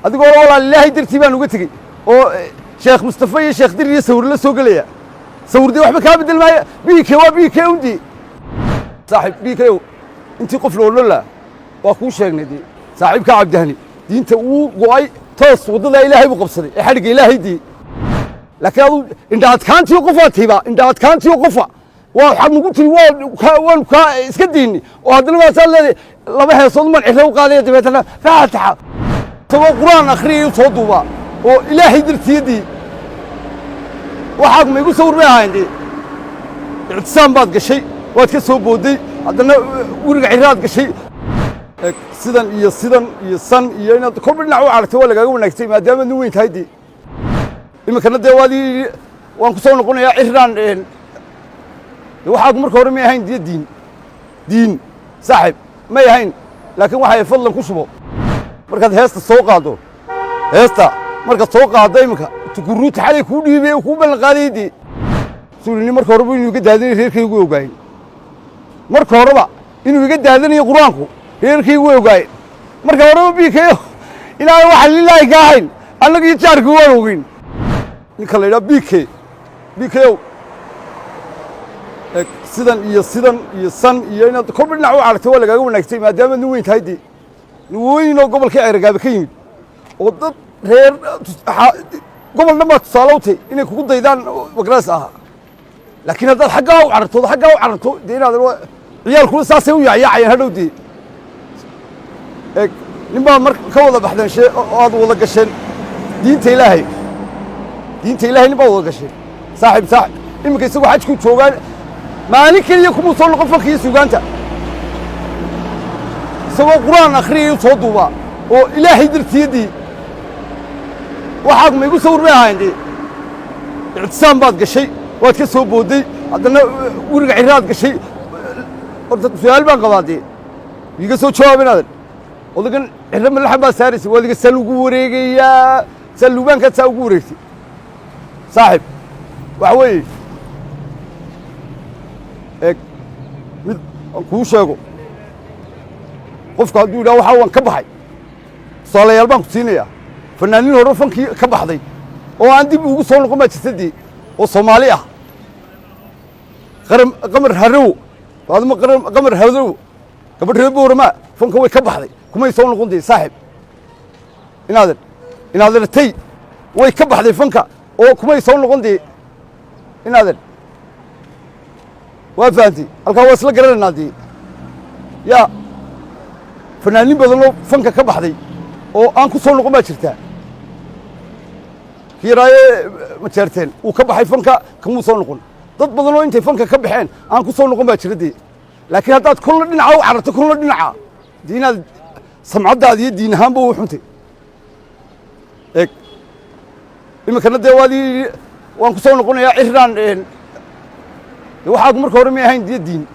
Adigoo walaal Ilaahay dartii baan uga tegey oo Sheekh Mustafa iyo Sheekh Dir iyo sawir la soo gelaya. Sawir dee waxba kaa bedel maayo. BK waa BK undi, saaxiib BK. Intii qof la odhan lahaa waa kuu sheegnay dee. Saaxiibkaa Cabdihani diinta uu go'ay, toos waddada Ilaahay buu qabsaday ee xadhigga Ilaahay dee. Laakiin adu indha adkaantiyo qofaa tiiba, indha adkaantiyo qofa waa waxaad nagu tiri waanu kaa iska diini oo haddana waasaad leedahay laba heesood man ciro u qaadaya, dabeetana faataxa isagoo Qur'aan akhriyay soo duubaa oo Ilaahay dartiyadii. Waxaad ma igu sawir bay ahayn dee. Ictisaam baad gashay, waad ka soo boodday, haddana guriga ciraad gashay. Sidan iyo sidan iyo san iyo inaad kolba dhinac u aragtay waa lagaaga wanaagsay, maadaama nin weyn tahay dee. Iminkana dee waadii waan ku soo noqonayaa ciraan. Waxaad marka hore may ahayn diyo diin diin, saaxib, may ahayn, laakiin waxay fadlan ku shubo markaad heesta soo qaaddo. Heesta markaad soo qaaddo iminka tukuruuta xalay kuu dhiibay oo kuu ballan qaadayay dee. Suulini marka horeba inuu iga daadanayo reerkaygu way ogaayeen. Marka horeba inuu iga daadanayo Qur-aanku reerkaygu way ogaayeen. Marka horeba BK inaan waxaan lilaahi ka ahayn annaga iyo jaarkii waan ogeyn. Ninka la yidhaha BK, BK ow, sidan iyo sidan iyo san iyo inaad kolba dhinac u aragtay waa lagaaga wanaagsay, maadaama nin weyn tahay dee. Nin weyn oo gobolkii Ceergaaba ka yimid oo dad reer gobol dhan baa tusaale u tahy inay kugu daydaan magaraas ahaa. Laakiin haddaad xaggaa u cararto, xaggaa u cararto dee, inaad ciyaalkuna saasay u yaacyaacayaan hadhow dee. Eg, nin baa mar ka wada baxdeen shee oo aad wada gasheen diinta Ilaahay, diinta Ilaahay nin baa wada gasheen, saaxiib. Saaxib, iminka isagoo xajku joogaan maalin keliya kumuu soo noqon fanka iyo suugaanta. Isagoo Qur'aan akhriyay soo duubaa oo Ilaahay dartiyadii. Waxaad ma igu sawir bay ahayn dee. Ictisaam baad gashay, waad ka soo boodday, haddana guriga ciraad gashay. Horta su-aal baan qabaa dee, iiga soo jawaab inaadan. Odagan ciro malaxan baad saaraysa, waad iga saa lagu wareegayaa, saa luubaankaad saa ugu wareegtay, saaxib. Waxa weeye, eeg, mid aan kuu sheego: qofku hadduu yidhaha waxaa waan ka baxay, tusaalayaal baan ku siinayaa. Fanaaniin hore fankii ka baxday oo aan dib ugu soo noqon baa jirta dee, oo Soomaali ah. Qaram Qamar Harow, Faadimo Qamar Harow, gabadh reer Boorama, fanka way ka baxday, kumay soo noqon dee, saaxib. Inaadan inaadan tay way ka baxday fanka oo kumay soo noqon dee. Inaadan waa fahantay, halkaa waa isla garanaynaa dee. Yaa fanaaniin badanoo fanka ka baxday oo aan ku soo noqon baa jirtaa. Kii yaraaye Majeerteen uu ka baxay fanka, kamuu soo noqon. Dad badanoo intay fanka ka baxeen aan ku soo noqon baa jira dee. Laakiin haddaad kolna dhinaca u cararto, kolna dhinaca dee, inaad samcaddaada iyo diin ahaanba u xuntay. Eeg, iminkana dee waadii waan ku soo noqonayaa ciraan. Waxaad marka hore may ahayn diyo diin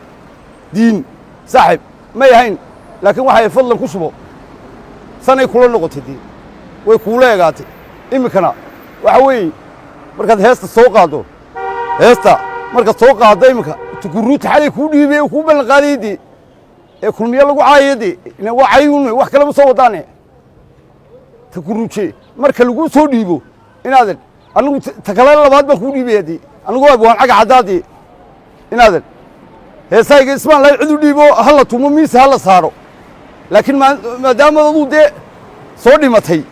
diin, saaxib, may ahayn, laakiin waxay fadlan ku shubo sanay kula noqotay dee, way kuula egaatay. Iminkana waxa weeye, markaad heesta soo qaaddo, heesta markaad soo qaaddo iminka tukuruuta xalay kuu dhiibay oo kuu ballan qaadayay dee, ee Kulmiye lagu caayo dee, waa cayun, wax kalema soo wadaane. Tukuruuje marka laguu soo dhiibo, inaadan anigu ta kale labaad baan kuu dhiibaya dee. Anigu waan caga caddaa dee. Inaadan heesahayga ismaan lahayn cid u dhiibo, ha la tumo, miise ha la saaro. Laakiin maadaama aduu dee soo dhimatay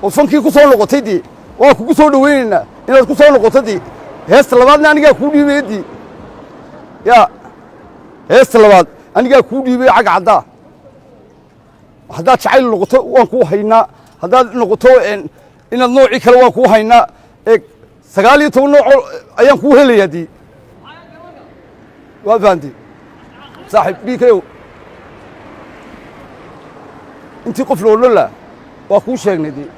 oo fankii ku soo noqotay dee, waa kugu soo dhowaynaynaa inaad ku soo noqoto dee. Heesta labaadna anigaa kuu dhiibaya dee. Yaa heesta labaad anigaa kuu dhiibaya, caga caddaa. Haddaad jacayl noqoto waan kuu haynaa, haddaad noqoto inaad noocii kale waan kuu haynaa. Eeg, 19 noocoo ayaan kuu helayaa dee. Waa fahantay, saaxiib BK. Intii qof la odhan lahaa waa kuu sheegnay dee.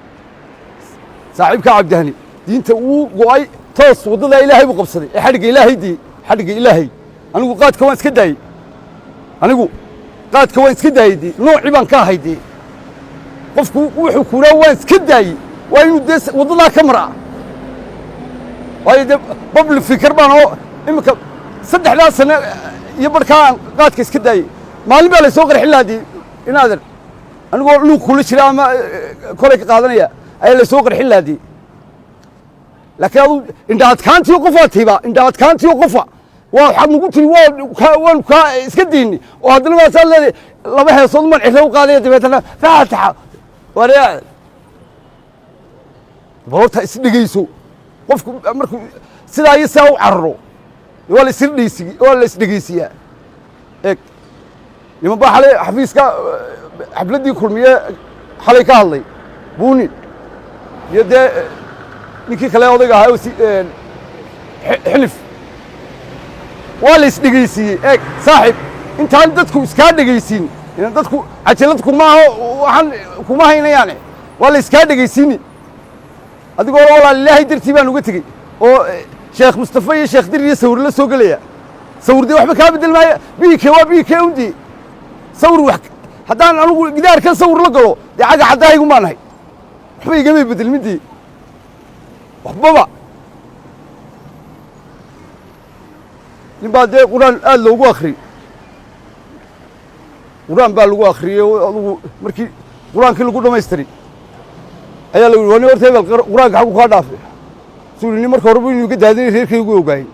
Saaxiibkaa Cabdihani diinta uu go'ay, toos waddada Ilaahay buu qabsaday ee xadhigga Ilaahay dee, xadhigga Ilaahay. Anigu qaadka waan iska daayey, anigu qaadka waan iska daayey dee. Noocii baan ka ahay dee. Qofku wuxuu kuraa waan iska daayey waa inuu dee waddadaa ka maraa, waayo dee public figure baan oo iminka saddexdaa sane iyo barhkaa aan qaadka iska daayey, maalin baa laysoo qarxin lahaa dee, inaadan. Anigoo luuq kula jira ama kolay ka qaadanaya ayaa laysoo qarxin laadiyey. Laakiin adu indha adkaantiyo qofaa tiiba, indha adkaantiyo qofa waa waxaad nagu tiri waa waanu kaa iska diini oo haddana waasaa leedahay laba heesood man ciro u qaadaya, dabeetana faataxa waryaa. Bal horta is dhegeyso. Qofku markuu sidaa iyo sidaa u cararo waa la isdhegeysi, waa la isdhegeysiyaa. Eeg, niman baa xalay xafiiska xafladdii Kulmiye xalay ka hadlay, Buuni iyo dee ninkii kale odayga ahaa oo si Xilif. Waa la isdhegeysiiyey. Eeg saaxiib, intaan dadku iskaa dhegeysiin, inan dadku cajalad kuma aho, waxaan kuma haynayaane, waa la iskaa dhegeysiini. Adigoo walaal Ilaahay dartii baan uga tegey oo Sheekh Mustafa iyo Sheekh Dir iyo sawir la soo gelaya, sawir dee waxba kaa bedel maayo. BK waa BK undi sawir. Wax haddaan anigu gidaarkan sawir la galo, dee caga caddahaygu maan ahay, waxba igamay bedelmidii waxbaba. Nin baa dee Qur-aan aad loogu akriyey, Qur-aan baa lagu akriyey. Adugu markii Qur-aankii lagu dhamaystiray ayaa la yidhi, waa nin horta hebel, Qur-aanka xaggu kaa dhaafay? Suu yidhi, nin marka horeba inuu iga daadanayo reerkaygu way ogaayeen.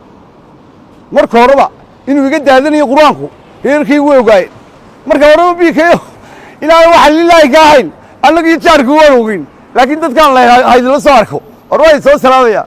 Marka horeba inuu iga daadanayo Qur-aanku reerkaygu way ogaayeen. Marka horeba BK inaan waxa lilaahi ka ahayn annaga iyo jaarkii waan ogeyn, laakiin dadkaan la haydila soo arko war waa soo salaamaya.